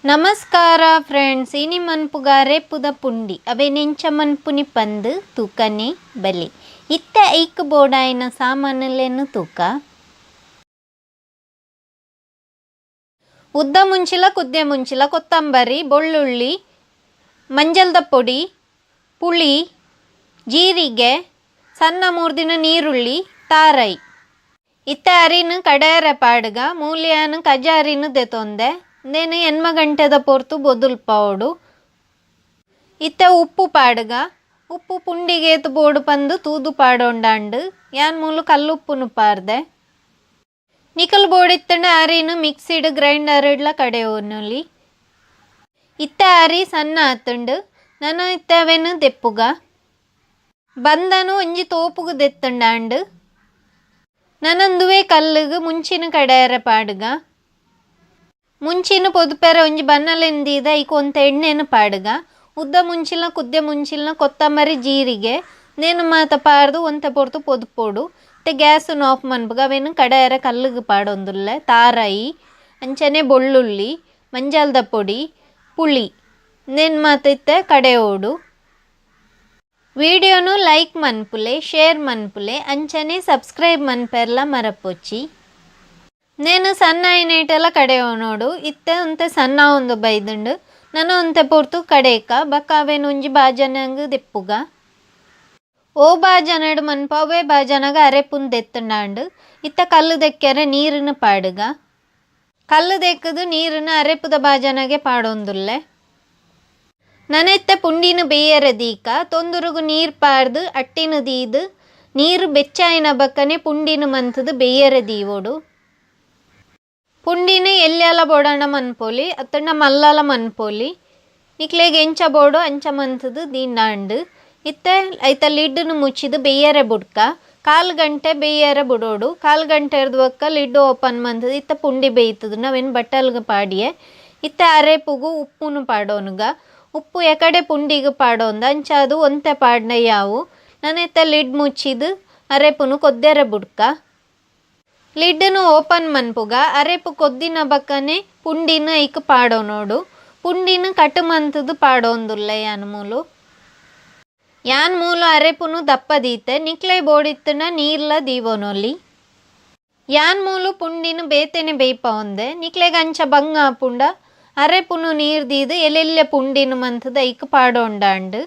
ನಮಸ್ಕಾರ ಫ್ರೆಂಡ್ಸ್, ಇನಿ ಮನ್ಪುಗ ಅರೆಪುದ ಪುಂಡಿ ಅವೆನೆಂಚ ಮನ್ಪುನಿ ಪಂದ್ ತೂಕನೆ ಬಲೆ. ಇತ್ತೆ ಐಕ್ ಬೋಡಾಯಿನ ಸಾಮಾನುಲೆನ್ ತೂಕ. ಉದ್ದ ಮುಂಚಿಲ ಕುದ್ದೆ ಮುಂಚಿಲ ಕೊತ್ತಂಬರಿ, ಬೊಳ್ಳುಳ್ಳಿ, ಮಂಜಲ್ದ ಪೊಡಿ, ಪುಳಿ, ಜೀರಿಗೆ, ಸಣ್ಣ ಮೂರ್ದಿನ ನೀರುಳ್ಳಿ, ತಾರೈ. ಇತ್ತೆ ಅರಿನ್ ಕಡೆಯರೆ ಪಾಡುಗ. ಮೂಲ್ಯಾನ್ ಕಜ ಅರಿನ್ ದೆತೊಂದೆ. ಇಂದೆನ್ 8 ಗಂಟೆದ ಪೊರ್ತು ಬೊದುಲ್ಪಾವೊಡು. ಇತ್ತೆ ಉಪ್ಪು ಪಾಡುಗ. ಉಪ್ಪು ಪುಂಡಿಗೇತ್ ಬೋಡು ಪಂದು ತೂದು ಪಾಡೊಂಡಾಂಡು. ಯಾನ್ ಮೂಲು ಕಲ್ಲುಪ್ಪುನು ಪಾರ್ದೆ. ನಿಕಲ್ ಬೋಡಿತ್ತಂಡ ಅರಿನ್ ಮಿಕ್ಸಿಡ್ ಗ್ರೈಂಡರ್ ಇಡ್ಲ ಕಡೆಯೊನೊಲಿ. ಇತ್ತೆ ಅರಿ ಸಣ್ಣ ಆತುಂಡು. ನನ ಇತ್ತೆ ಅವೆನ್ ದೆಪ್ಪುಗ. ಬಂದನು ಒಂಜಿ ತೋಪುಗು ದೆತ್ತಂಡಾಂಡು. ನನಂದುವೆ ಕಲ್ಲುಗು ಮುಂಚಿನ ಕಡೆಯರೆ ಪಾಡುಗ. ಮುಂಚಿನ ಪೊದುಪೆರೆ ಒಂಜಿ ಬನ್ನಲೆಂದೀದ ಐಕ್ ಒಂತೆ ಎಣ್ಣೆನು ಪಾಡುಗ. ಉದ್ದ ಮುಂಚಿನ ಕುದ್ದೆ ಮುಂಚಿನ ಕೊತ್ತಂಬರಿ ಜೀರಿಗೆ ನೇನು ಮಾತ ಪಾಡ್ದು ಒಂತೆ ಪೊರ್ತು ಪೊದುಪೊಡು. ಇತ್ತೆ ಗ್ಯಾಸ್ ಆಫ್ ಮನ್ಪುಗ. ಅವೆನ್ ಕಡೆಯರೆ ಕಲ್ಲುಗು ಪಾಡೊಂದುಲ್ಲೆ. ತಾರೈ ಅಂಚನೆ ಬೊಳ್ಳುಳ್ಳಿ, ಮಂಜಲ್ದ ಪೊಡಿ, ಪುಳಿ ನೇನು ಮಾತ ಇತ್ತೆ ಕಡೆಯೋಡು. ವಿಡಿಯೋನು ಲೈಕ್ ಮನ್ಪುಲೆ, ಶೇರ್ ಮನ್ಪುಲೆ, ಅಂಚನೆ ಸಬ್ಸ್ಕ್ರೈಬ್ ಮನ್ಪೆರ್ಲ ಮರಪೊಚ್ಚಿ. ನೇನು ಸಣ್ಣ ಐನೇಟೆಲ್ಲ ಕಡೆಯೋನೋಡು. ಇತ್ತೆ ಒಂತೆ ಸಣ್ಣ ಒಂದು ಬೈದುಂಡು. ನನ ಒಂತೆ ಪೊರ್ತು ಕಡೇಕ ಬೊಕ್ಕ ಅವೆನ್ ಒಂಜಿ ಬಾಜನಂಗ್ ದೆಪ್ಪುಗ. ಓ ಬಾಜನಡ್ ಮನ್ಪ ಅವೇ ಬಾಜನಗ ಅರೆಪುನ್ ದೆತ್ತುಂಡಾಂಡು. ಇತ್ತೆ ಕಲ್ಲು ದೆಕ್ಕೆರೆ ನೀರಿನ ಪಾಡುಗ. ಕಲ್ಲು ದೆಕ್ಕದು ನೀರಿನ ಅರೆಪುದ ಬಾಜನಗೆ ಪಾಡೊಂದುಲ್ಲೆ. ನನ ಇತ್ತೆ ಪುಂಡಿನ ಬೇಯರೆ ದೀಕ. ತೊಂದುರುಗು ನೀರು ಪಾಡ್ದು ಅಟ್ಟಿನ ದೀದು ನೀರು ಬೆಚ್ಚಾಯಿನ ಬಕ್ಕನೆ ಪುಂಡಿನ ಮಂತದು ಬೇಯರೆ ದೀವೊಡು. ಪುಂಡಿನ ಎಲ್ಯಾಲ ಬೋಡಾಂಡ ಮನ್ಪೊಲಿ ಅತ್ತಂಡ ಮಲ್ಲಲ ಮನ್ಪೊಲಿ. ನಿಕ್ಲೆಗ್ ಎಂಚ ಬೋಡು ಅಂಚ ಮಂತದು ದೀಂಡಾಂಡು. ಇತ್ತೆ ಐತ ಲಿಡ್ನು ಮುಚ್ಚಿದು ಬೇಯರೆ ಬುಡ್ಕ. ಕಾಲು ಗಂಟೆ ಬೇಯರೆ ಬುಡೋಡು. ಕಾಲು ಗಂಟೆ ಬೊಕ್ಕ ಲಿಡ್ ಓಪನ್ ಮಂತದು ಇತ್ತೆ ಪುಂಡಿ ಬೇಯ್ತದ. ಅವೆನ್ ಬಟ್ಟಲ್ಗ್ ಪಾಡಿಯೆ. ಇತ್ತೆ ಅರೆಪುಗು ಉಪ್ಪುನು ಪಾಡೋನುಗ. ಉಪ್ಪು ಎಕಡೆ ಪುಂಡಿಗ್ ಪಾಡೊಂದು ಅಂಚಾದು ಒಂತೆ ಪಾಡ್ನ ಯಾವು. ನನ ಇತ್ತೆ ಲಿಡ್ ಮುಚ್ಚಿದು ಅರೆಪುನು ಕೊದ್ದೆರೆ ಬುಡ್ಕ. ಲಿಡ್ನು ಓಪನ್ ಮನ್ಪುಗ. ಅರೆಪು ಕೊದ್ದಿನ ಬಕ್ಕನೆ ಪುಂಡಿನ ಐಕ್ ಪಾಡೊನೋಡು. ಪುಂಡಿನ ಕಟ್ ಮಂತದು ಪಾಡೊಂದುಲ್ಲೆ ಯಾನ್ ಮೂಲು. ಯಾನ್ ಮೂಲು ಅರೆಪುನು ದಪ್ಪ ದೀತೆ. ನಿಕ್ಲೆ ಬೋಡಿತ್ತುಂಡ ನೀರ್ಲ ದೀವೊನೊಲಿ. ಯಾನ್ ಮೂಲು ಪುಂಡಿನ ಬೇತೆನೆ ಬೇಯ್ಪಾವೊಂದೆ. ನಿಕ್ಲೆಗ್ ಅಂಚ ಬಂಗ ಆಪುಂಡ ಅರೆಪುನು ನೀರ್ ದೀದು ಎಲ್ಲೆಲ್ಲೆ ಪುಂಡಿನ ಮಂತದು ಐಕ್ ಪಾಡೊಂಡಾಂಡು.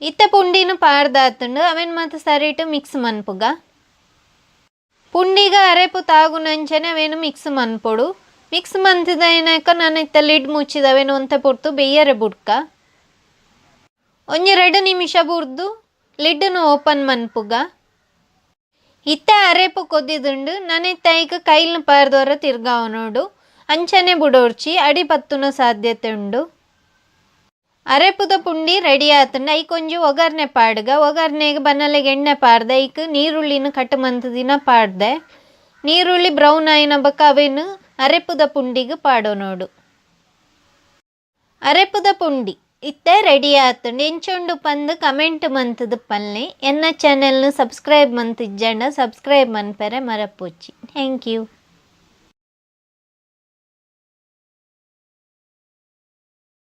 ಇತ್ತೆ ಪುಂಡಿನ ಪಾಡ್ದಾತುಂಡು. ಅವೆನ್ ಮಾತ ಸರಿಟ್ ಮಿಕ್ಸ್ ಮನ್ಪುಗ. ಪುಂಡಿಗ ಅರೆಪು ತಾಗುನಂಚನೆ ಅವೇನು ಮಿಕ್ಸ್ ಮನ್ಪೊಡು. ಮಿಕ್ಸ್ ಮಂತುದೈನಕ ನನ ಇತ್ತೆ ಲಿಡ್ ಮುಚ್ಚಿದ ಅವೇನು ಒಂತೆ ಪೊರ್ತು ಬೇಯರೆ ಬುಡ್ಕ. ಒಂಜಿ 2 ನಿಮಿಷ ಬುರ್ದು ಲಿಡ್ನು ಓಪನ್ ಮನ್ಪುಗ. ಇತ್ತೆ ಅರೆಪು ಕೊದ್ದಿದುಂಡು. ನನ ಇತ್ತೆ ಐಕ್ ಕೈಲ್ನ ಪಾರ್ದೊರ ತಿರ್ಗಾವನೋಡು. ಅಂಚನೆ ಬುಡೋರ್ಚಿ ಅಡಿ ಪತ್ತುನ ಸಾಧ್ಯತೆ ಉಂಡು. ಅರೆಪುದ ಪುಂಡಿ ರೆಡಿ ಆತುಂಡು. ಐಕ್ ಒಂಜಿ ಒಗರ್ನೆ ಪಾಡುಗ. ಒಗರ್ನೆಗ್ ಬನ್ನಲೆಗ್ ಎಣ್ಣೆ ಪಾಡ್ದೆ. ಐಕ್ ನೀರುಳ್ಳಿನ ಕಟ್ ಮಂತುದಿನ ಪಾಡ್ದೆ. ನೀರುಳ್ಳಿ ಬ್ರೌನ್ ಆಯಿನ ಬೊಕ್ಕ ಅವೆನ್ ಅರೆಪುದ ಪುಂಡಿಗ್ ಪಾಡೊನೋಡು. ಅರೆಪುದ ಪುಂಡಿ ಇತ್ತೆ ರೆಡಿ ಆತುಂಡು. ಎಂಚುಂಡು ಪಂದ್ ಕಮೆಂಟ್ ಮಂತುದು ಪನ್ಲೆ. ಎನ್ನ ಚಾನೆಲ್ನು ಸಬ್ಸ್ಕ್ರೈಬ್ ಮಂತಿಜ್ಜಂಡ ಸಬ್ಸ್ಕ್ರೈಬ್ ಮನ್ಪೆರೆ ಮರಪೊಚ್ಚಿ. Thank you.